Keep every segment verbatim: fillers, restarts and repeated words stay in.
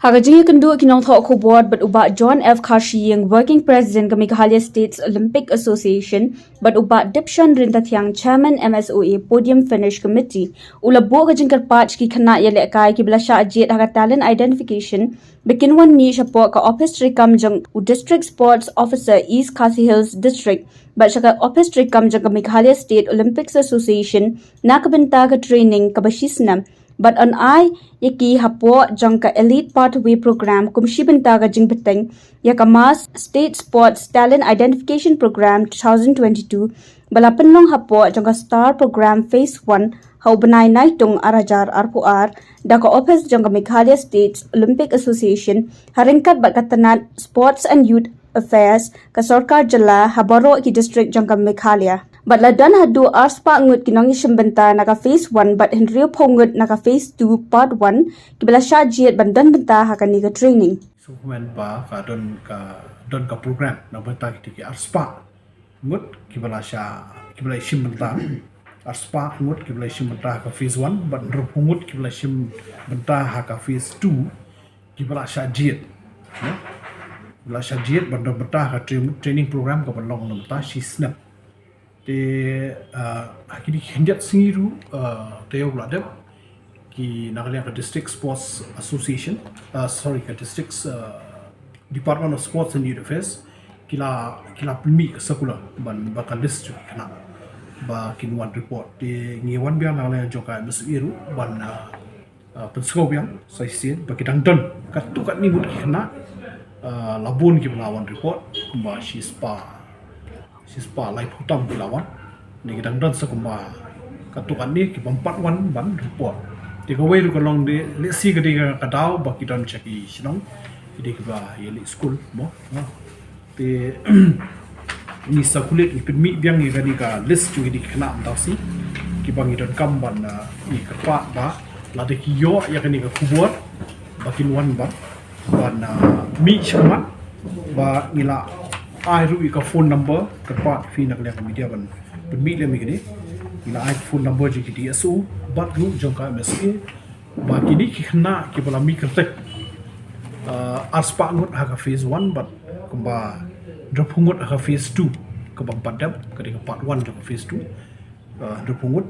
Ha ka jingïakynduh ki nongthoh khubor bad u Bah John F Kharshiing, Working President ka Meghalaya States Olympic Association, bad u Bah Dipshan Ryntathiang, Chairman M S O A, Podium Finish Committee, u la buh ka jingkyrpad sha ki khynnah ïalehkai kiba la shah jied ha ka talent identification ba kin wan mih shapoh ka ophis treikam jong u District Sports Officer East Khasi Hills District bad sha ka ophis treikam jong ka Meghalaya State Olympics Association na ka bynta ka training kaba shisnem bad yn ai ïa ki hapoh jong ka Elite Pathway Program kum shi bynta ka jingbteng ïa ka MAST State Sports Talent Identification Program two thousand twenty-two ba la pynlong hapoh jong ka STAR Program Phase one ha u bnai Naitung ar hajar arphew ar da ka ophis jong ka Meghalaya States Olympic Association ha ryngkat bad ka tnat Sports and Youth Affairs ka sorkar jylla ha baroh ki district jong ka Meghalaya. Bad la don haduh arspah ngut ki nongïashim bynta na ka Phase one bad hynriewphew ngut na ka Phase two Part one kiba la shah jied ban don bynta ha kane ka training. Sngewkmen ba ka don ka don ka program na bynta kita ki arspah ngut kiba la shah kiba la shim bynta, arspah ngut kiba la shim bynta ha ka Phase one bad hynriewphew ngut kiba la shim bynta ha ka Phase two kiba la shah jied. Kiba la shah jied ban don bynta ha ka training program kaba long na bynta shisnem. Te ha kine ki khyndiat sngi ruh te u la dep ki na ka liang ka District Sports Association, sorry, ka District Department of Sports and Youth Affairs ki la ki la pynmih ka circular ban ba ka list jong ki khynnah ba kin wan report. Te ngi wan biang na ka liang jong ka M S O A ruh ban pynsngew biang sa shisien ba ki dang don katto katne ngut ki khynnah. La bun kiba la wan report kumba shispah shispah laiphew tam ki la wan. Te ki dang don sa kumba katto katne ki bym pat wan ban report. Te kawei ruh ka long de lehse ka dei ka daw ba ki don sha ki shnong ki dei kiba ïaleh skul mo. Te ngi circulate ngi pynmih biang ïa kane ka list jong kine ki khynnah mynta shi kiba ngi donkam ban ïa kyrpad ba lada ki ïoh ïa kane ka khubor ba kin wan ban ban mih shakhmat ba ngi la ai ruh ïa ka phone number. Kyrpad phi na ka liang ka media ban pynmih lem ïa kane. Ngi la ai ka phone number jong ki D S O bad ruh jong ka M S O A ba kine ki khynnah kiba la mih kyrteng arspah ngut ha ka Phase one bad kumba hynriewphew ngut ha ka Phase two kaba ym pat dep ka dei ka Part one jong ka Phase two. Hynriewphew ngut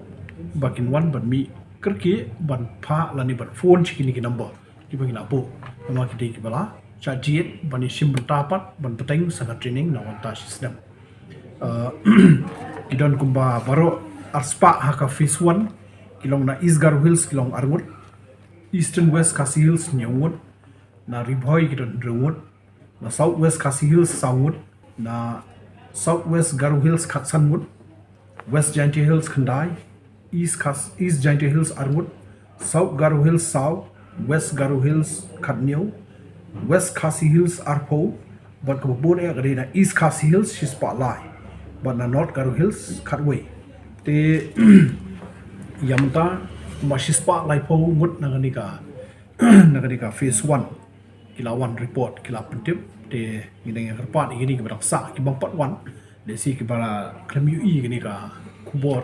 ba kin wan ban mih kyrkieh ban phah lane ban phone sha kine ki number kiba ngi la buh. Namar ki dei kiba la shah jied ban ïashim bynta pat ban bteng sa ka training na ka bynta shisnem. Ki don kumba baroh arspah ha ka Phase one ki long na East Garo Hills ki long arngut, Eastern West Khasi Hills hynñiew ngut, na Ri Bhoi ki don hynriew ngut, na South West Khasi Hills saw ngut, na South West Garo Hills khatsan ngut, West Jaintia Hills khyndai, East Khas East Jaintia Hills arngut, South Garo Hills saw, West Garo Hills khathynñiew, West Khasi Hills arphew, bad kaba bun eh ka dei na East Khasi Hills shispah lai bad na North Garo Hills khatwei. Te ïa mynta ma shispah laiphew ngut na kane ka na kane ka Phase one ki la wan report ki la pyntip. Te ngi dang ïa kyrpad ïa kine kiba dang sah ki bym pat wan lehse kiba la khlem ïohi kane ka khubor.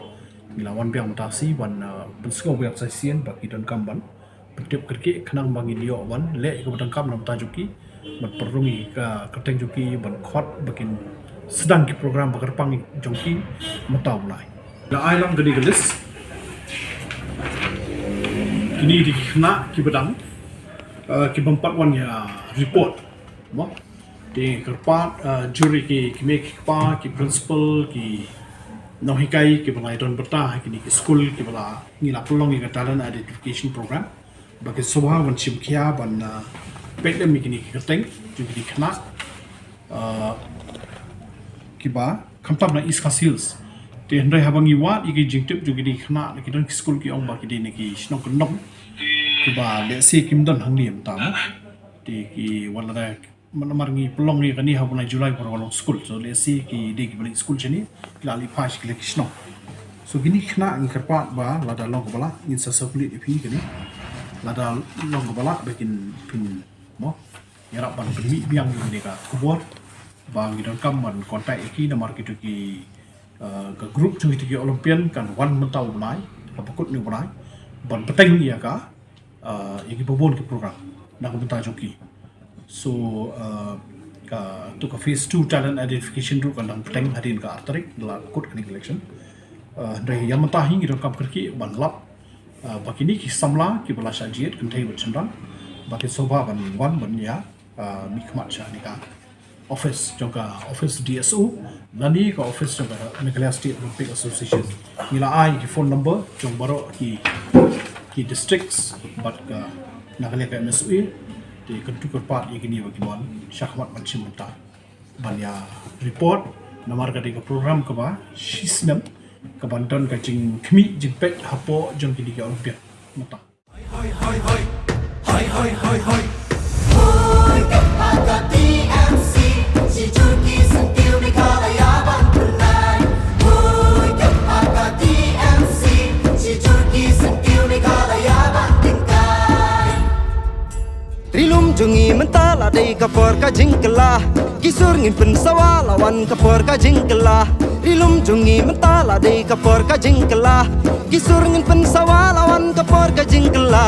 Ngi la wan biang mynta shi ban pynsngew biang sa shisien ba ki donkam ban pyntip kyrkieh khnang ba ngin ïoh ban leh ïa kaba donkam na bynta jong ki ban pynrung ïa ka kyrteng jong ki ban khot ba kin sdang ki program ba kyrpang jong ki mynta u bnai. Nga ai lang kane ka list. Kine dei ki khynnah kiba dang ki bym pat wan ïa report mo. Te kyrpad jur ïa ki kmie ki kpa ki principal ki nonghikai kiba la ïadon bynta ha kine ki skul kiba la ngi la pynlong ïa ka talent identification program ba ki sngewbha ban shim khia ban peit lem ïa kine ki kyrteng jong kine ki khynnah kiba khamtam na East Khasi Hills. Te hynrei haba ngi wad ïa ki jingtip jong kine ki khynnah na ki don ki skul ki ong ba ki dei na ki shnong kyndong kiba lehse kim don hangne mynta mo. Te ki wan lada namar ngi pynlong ïa kane ha u bnai July por ka long skul. So lehse ki dei kiba leit skul shane ki la leit phai sha ki la ki shnong. So kine ki khynnah ngi kyrpad ba lada long kaba lah ngin sa circulate ïa phi kane. Lada long kaba lah ba kin phin mo ïarap ban pynmih biang ïa kane ka khubor ba ngi donkam ban contact ïa ki namar kito ki ka group jong kito ki Olympian kan wan mynta u bnai haba kut ne u bnai ban bteng ïa ka ïa ki babun ki program. na ka bynta jong ki. So uh, ka tu ka phase two talent identification ruh kan dang teng hadien ka artarik la kut ka election. Uh, hynrei ïa mynta hi ngi donkam kyrkieh ban lap uh, ba kine ki samla kiba la shah jied kynthei bad shynrang ba kin sngewbha ban wan ban ïa uh, mihkhmat sha kane ka office jong ka office D S O lane ka office jong ka Meghalaya State Olympic Association. Ngi la ai ki phone number jong baroh ki ki districts bad ka na ka liang ka M S O E. Te kyntu kyrpad ïa kine ba kin wan shakhmat ban shim bynta ban ïa report namar ka dei ka program kaba shisnem kaban don ka jingkhmih jingpeit hapoh jong kine ki Olympiad mynta. Hoi hoi hoi. Hoi hoi hoi hoi. Hoi ka paka T M C. Shi jur ki syntiew Meghalaya ban pynlait. Hoi ka paka T M C. Shi jur ki syntiew Meghalaya ban tyngkai. Ri lum jong ngi mynta la dei ka por ka jingkylla. Ki sur ngin pynsawa la wan ka por ka jingkylla. Ri lum jong ngi mynta la dei ka por ka jingkylla. Ki sur ngin pynsawa la wan ka por ka jingkylla.